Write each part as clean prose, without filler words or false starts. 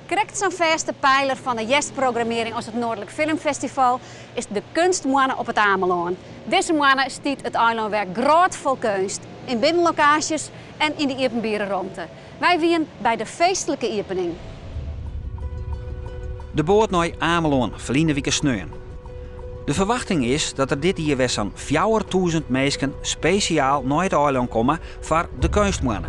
Krekt sa'n fêste peiler fan 'e hjerstprogrammearring as it Noardlik Filmfestival is de Keunstmoanne op It Amelân. Dizze moanne stiet it eilân wer grôtfol keunst, yn binnenlokaasjes en yn de iepenbiere romte. Wy wienen by de feestlike iepening. De boat nei Amelân ferline wike sneon. De ferwachting is dat der dit jier wer sa'n 4000 minsken spesjaal nei it eilân komme foar de Keunstmoanne.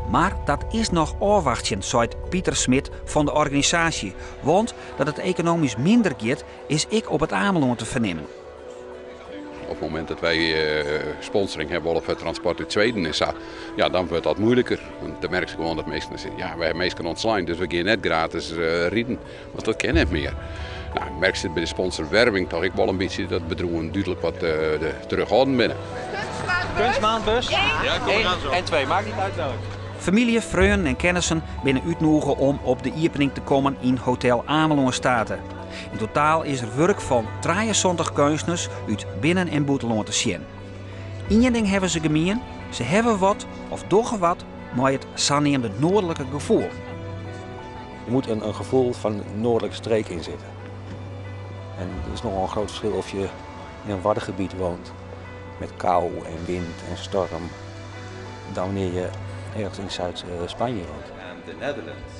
Mar dat is noch ôfwachtsjen, seit Pieter Smit fan de organisaasje, want dat it ekonomysk minder giet is ek op It Amelân te fernimmen. Op it momint dat wy sponsoring hawwe wolle foar transport út Sweden en sa, ja, dan wurdt dat moeiliker. Want dan merkst gewoan dat minsken sizze, ja, wy hawwe minsken ûntslein, dus we gean net gratis riden, want dat kin net mear. No, merkst it by de sponsorwerving toch ek wol in bytsje dat bedriuwen dúdlik wat terughoudend binne. Kunstmaandbus? Ja, kom eraan zo. 1 en 2, maakt niet uit welk. Famylje, freonen en kennissen binne útnûge om op de iepening te kommen yn Hotel Amelân State. Yn totaal is der wurk fan 73 keunstners út binnen en bûtenlân te sjen. Ien ding hawwe se gemien, se hawwe wat of dogge wat mei it saneamde noardlike gefoel. Er moet een gevoel van noordelijke streek in zitten. En het is nogal een groot verschil of je in een waddengebied woont met kou en wind en storm, dan wanneer je ergens in Zuid-Spanje woont. And the Netherlands.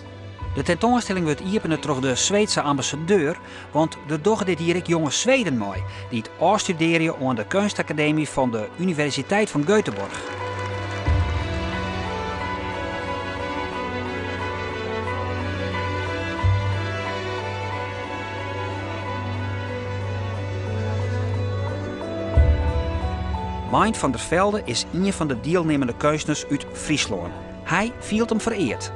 De tentoanstelling wurdt iepene troch de Sweedse ambassadeur, want der dogge dit jier ek jonge Sweden mei, dy't ôfstudearje oan de Keunstakademy fan de Universiteit fan Göteborg. Meint van der Velde is ien fan de dielnimmende keunstners út Fryslân. Hy fielt him fereard.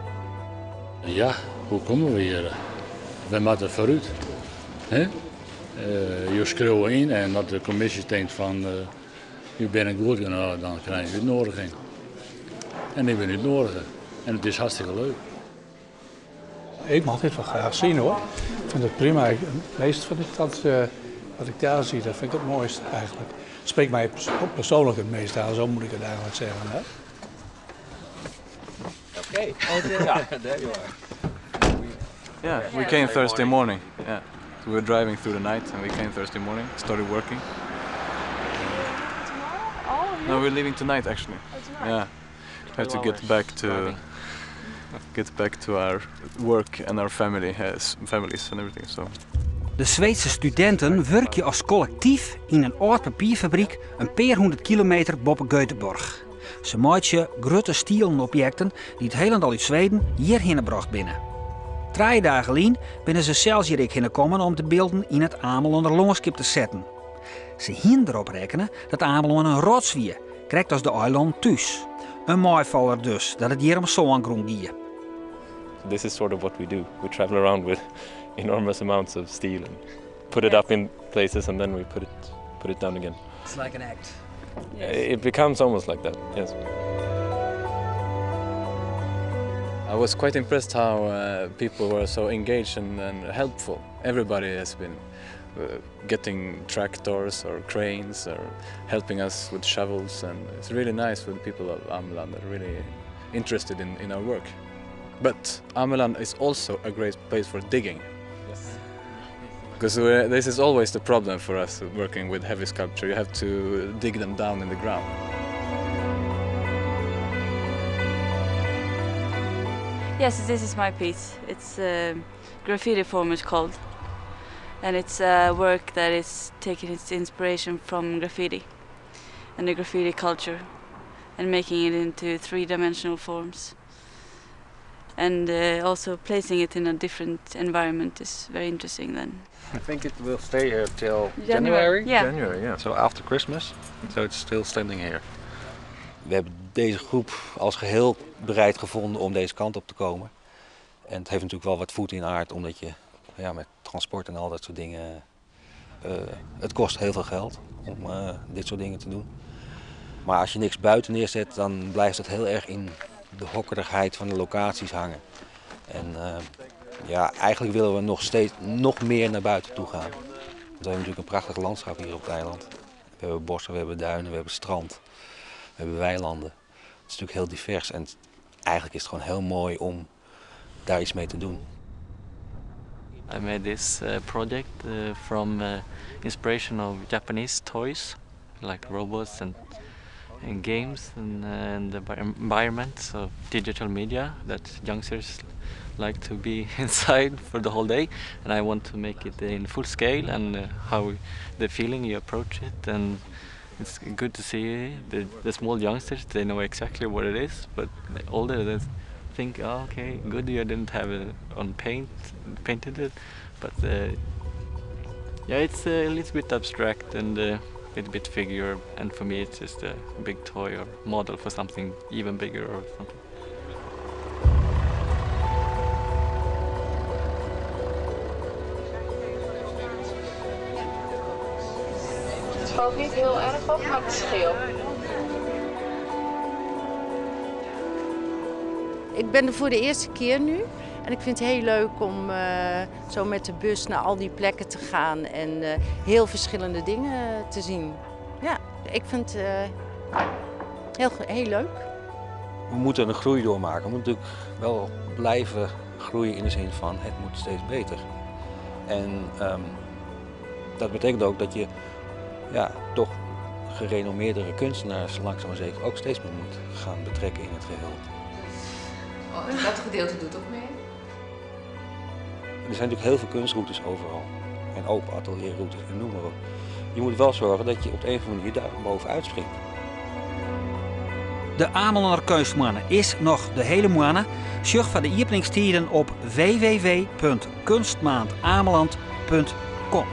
Ja, hoe komme we hjir? Wy moatte foarút. Hè? Jo skriuwe yn en as de kommisje tinkt fan jo binne goed genôch, dan krije je útnoadiging. En ik bin útnoadige en it is hartstikke leuk. Ik mag dit wel graag zien hoor. Ik vind het prima. Het meest vind ik dat wat ik daar zie, dat vind ik het mooiste eigenlijk. Het spreekt mij persoonlijk het meest aan, zo moet ik het eigenlijk zeggen. Hè? Okay. Yeah, there you are. Yeah, we came Thursday morning. Yeah. We were driving through the night and we came Thursday morning, started working. Tomorrow? No, we're leaving tonight actually. Oh, tonight. Yeah. Have to get back to get back to our work and our family has families and everything. So De Sweedse studinten wurkje as kollektyf yn in âld papierfabryk in pear hûndert kilometer boppe Göteborg. Se meitsje grutte stielen objekten dy't hielendal út Sweden hjirhinne brocht binne. Trije dagen lyn binne se sels hjir ek hinne kommen om de bylden yn it Amelanner lânskip te setten. Se hiene derop rekkene dat Amelân in rots wie, krekt as de eilannen thús. In meifaller dus dat it hjir om sângrûn gie. This is sort of what we do. We travel around with enormous amounts of steel and put it up in places and then we put it down again. It's like an act. It becomes almost like that, yes. I was quite impressed how people were so engaged and helpful. Everybody has been getting tractors or cranes or helping us with shovels, and it's really nice for the people of Ameland that are really interested in our work. But Ameland is also a great place for digging. Yes. Because this is always the problem for us working with heavy sculpture. You have to dig them down in the ground. Yes, this is my piece. It's graffiti form is called. And it's a work that is taking its inspiration from graffiti and the graffiti culture and making it into three-dimensional forms. And also placing it in a different environment is very interesting then. I think it will stay here till January. January. Yeah. January, yeah. So after Christmas. So it's still standing here. We hebben deze groep als geheel bereid gevonden om deze kant op te komen. En het heeft natuurlijk wel wat voet in aard, omdat je, ja, met transport en al dat soort dingen, het kost heel veel geld om dit soort dingen te doen. Maar als je niks buiten neerzet, dan blijft het heel erg in de hokkerigheid van de locaties hangen. En eigenlijk willen we nog steeds nog meer naar buiten toe gaan. Want we hebben natuurlijk een prachtig landschap hier op het eiland. We hebben bossen, we hebben duinen, we hebben strand, we hebben weilanden. Het is natuurlijk heel divers en eigenlijk is het gewoon heel mooi om daar iets mee te doen. I made this project from inspiration of Japanese toys like robots and and games and, and the environment of digital media that youngsters like to be inside for the whole day and I want to make it in full scale and uh, how the feeling you approach it and it's good to see the, the small youngsters they know exactly what it is but the older they think oh, okay good you didn't have it on paint painted it but uh, yeah it's a little bit abstract and uh, little bit figure and for me it's just a big toy or model for something even bigger or something. Het valt niet heel erg op, maar het scheelt. Ik ben er voor de eerste keer nu. En ik vind het heel leuk om uh, zo met de bus naar al die plekken te gaan en uh, heel verschillende dingen te zien. Ja, ik vind het uh, heel, heel leuk. We moeten een groei doormaken. We moeten natuurlijk wel blijven groeien in de zin van het moet steeds beter. En um, dat betekent ook dat je ja, toch gerenommeerdere kunstenaars langzaam maar zeker ook steeds meer moet gaan betrekken in het geheel. Oh, dat gedeelte doet ook mee? Er zijn natuurlijk heel veel kunstroutes overal. En open atelierroutes en noem maar op. Je moet wel zorgen dat je op de een of andere manier daar bovenuit springt. De Amelanner Keunstmoanne is noch de hiele moanne. Sjoch foar de iepeningstiden op www.kunstmaandameland.com.